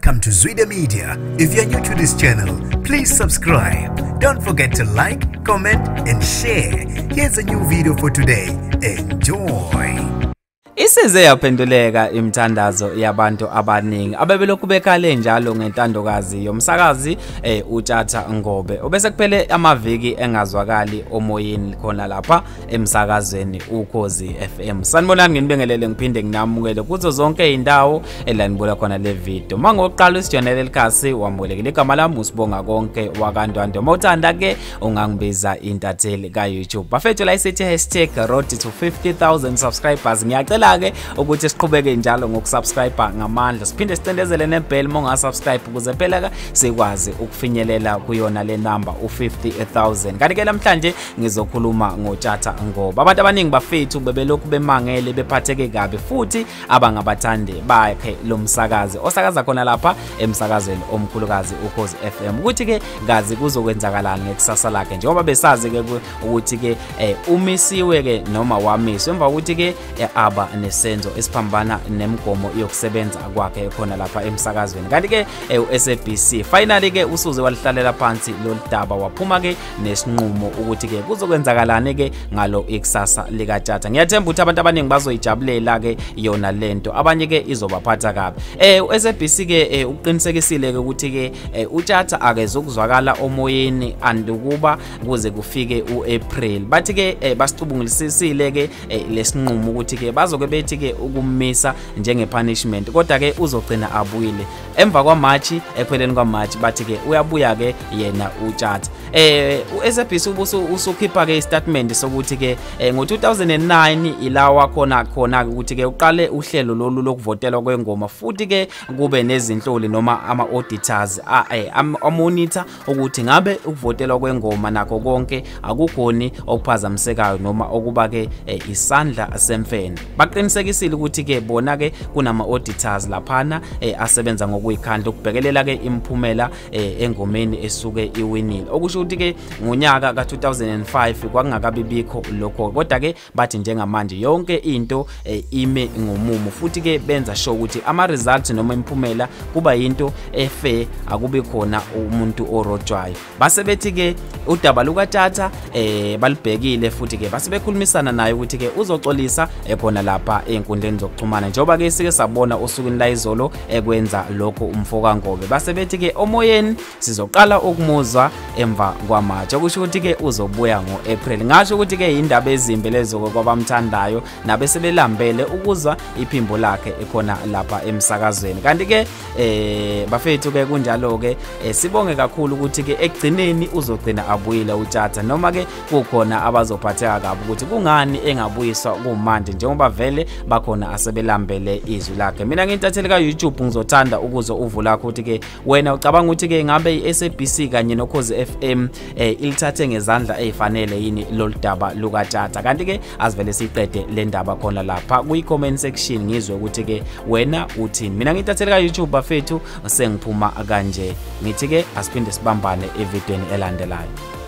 Welcome to Zwida Media. If you're new to this channel, please subscribe. Don't forget to like, comment, and share. Here's a new video for today. Enjoy. Isize yaphenduleka imithandazo yabantu abaningi abebelokhu bekhale njalo ngentandokazi yomsakazi uTshatha Ngobe obese kuphele amaviki engazwakali omoyeni khona lapha emsakazweni Ukhozi FM. Sanibonani, nginibingelele ngiphinde nginamukele kuzo zonke indawo elanibula khona le video. Mangoqala usijonele likhasi wamukelekile. Igama lami uSibonga Konke wakaNdwandwe. Mawuthanda ke ungangibiza intatheli ka YouTube. Bafethu la isithi #road to 50,000 subscribers. Ngiyacela ke ukuthi siqhubeke njalo ngokusubscribe ngamandla, siphinde sicindezele nebell mongasubscribe ukuze phela ke sikwazi ukufinyelela kuyona le number u50,000. Kanti ke namhlanje ngizokhuluma ngoTshatha Ngobe. Abantu abaningi bafethu bebelokhu bemangele bephatheke kabi futhi abangabathandi bakhe lo msakazi osakaza khona lapha emsakazweni omkhulukazi Ukhozi FM, ukuthi ke ngazi kuzokwenzakalani ngekusasa lakhe, njengoba besazi ke ukuthi ke umisiwe ke noma wamiswa emva kokuthi ke aba nesenzo esiphambana nemigomo yokusebenza kwakhe khona lapha emsakazweni. Kanti ke uSABC finally ke usuze walihlalela phansi lolu daba, waphuma ke nesinqumo ukuthi ke kuzokwenzakalani ke ngalo ikusasa likaTshatha. Ngiyathemba ukuthi abantu abaningi bazoyijabulela ke yona lento, abanye ke izobaphatha kabi. uSABC ke uqinisekisile ke ukuthi ke uTshatha akezokuzwakala omoyeni andukuba kuze kufike uApril. Bathi ke basicubungulisisile ke lesinqumo ukuthi ke bazoke bethi ke ukumisa njenge punishment, kodwa ke uzogcina abuyile emva kwaMarch. Ekupheleni kwaMarch bathi ke uyabuya ke yena uTshatha. uSABC usukhipha ke istatement sokuthi ke ngo2009 ilawa khona ukuthi ke uqale uhlelo lolu lokuvotelwa kwengoma, futhi ke kube nezinhloli noma ama auditors amonitor ukuthi ngabe ukuvotelwa kwengoma nakho konke akukhoni okuphazamisekayo noma okuba ke isandla semfene. Baqinisekisile ukuthi ke bona ke kunama auditors laphana asebenza ngokuyikhandla ukubhekelela ke imiphumela engomeni esuke iwinile, okusho ukuthi ke ngonyaka ka2005 kwakungakabibikho lokho, kodwa ke bathi njengamanje yonke into ime ngomumo, futhi ke benza sure ukuthi ama results noma imiphumela kuba into efair, akubi khona umuntu orojwayo. Base bethi ke udaba lukaTshatha balibhekile futhi ke base bekhulumisana naye ukuthi ke uzoxolisa ekhona lapha einkundleni zokuxhumana, njengoba ke sike sabona osukwini la izolo ekwenza lokho umfoka Ngobe. Base bethi ke omoyeni sizoqala ukumuzwa emva kwaMarch, okusho ukuthi ke uzobuya ngoApril. Ngasho ukuthi ke indaba ezimbi lezo kwabamthandayo nabe sebelambele ukuzwa iphimbo lakhe ekhona lapha emsakazweni. Kanti ke bafethu ke kunjalo ke sibonge kakhulu ukuthi ke ekugcineni uzogcina abuyile uTshatha, noma ke kukhona abazophatheka kabi ukuthi kungani engabuyiswa kumanje njengoba vele bakhona asebelambele izwi lakhe. Mina ngintatheli ka YouTube ngizothanda ukuzwa uvo lakho ukuthi ke wena ucabanga ukuthi ke ngabe iSABC kanye noKhozi FM ilithathe ngezandla ezifanele yini lolu daba lukaTshatha. Kanti ke asivele siqede le ndaba khona lapha kwi comment section ngizwe ukuthi ke wena uthini. Mina ngintatheli ka YouTube bafethu sengiphuma kanje, ngithi ke asiphinde sibambane evidweni elandelayo.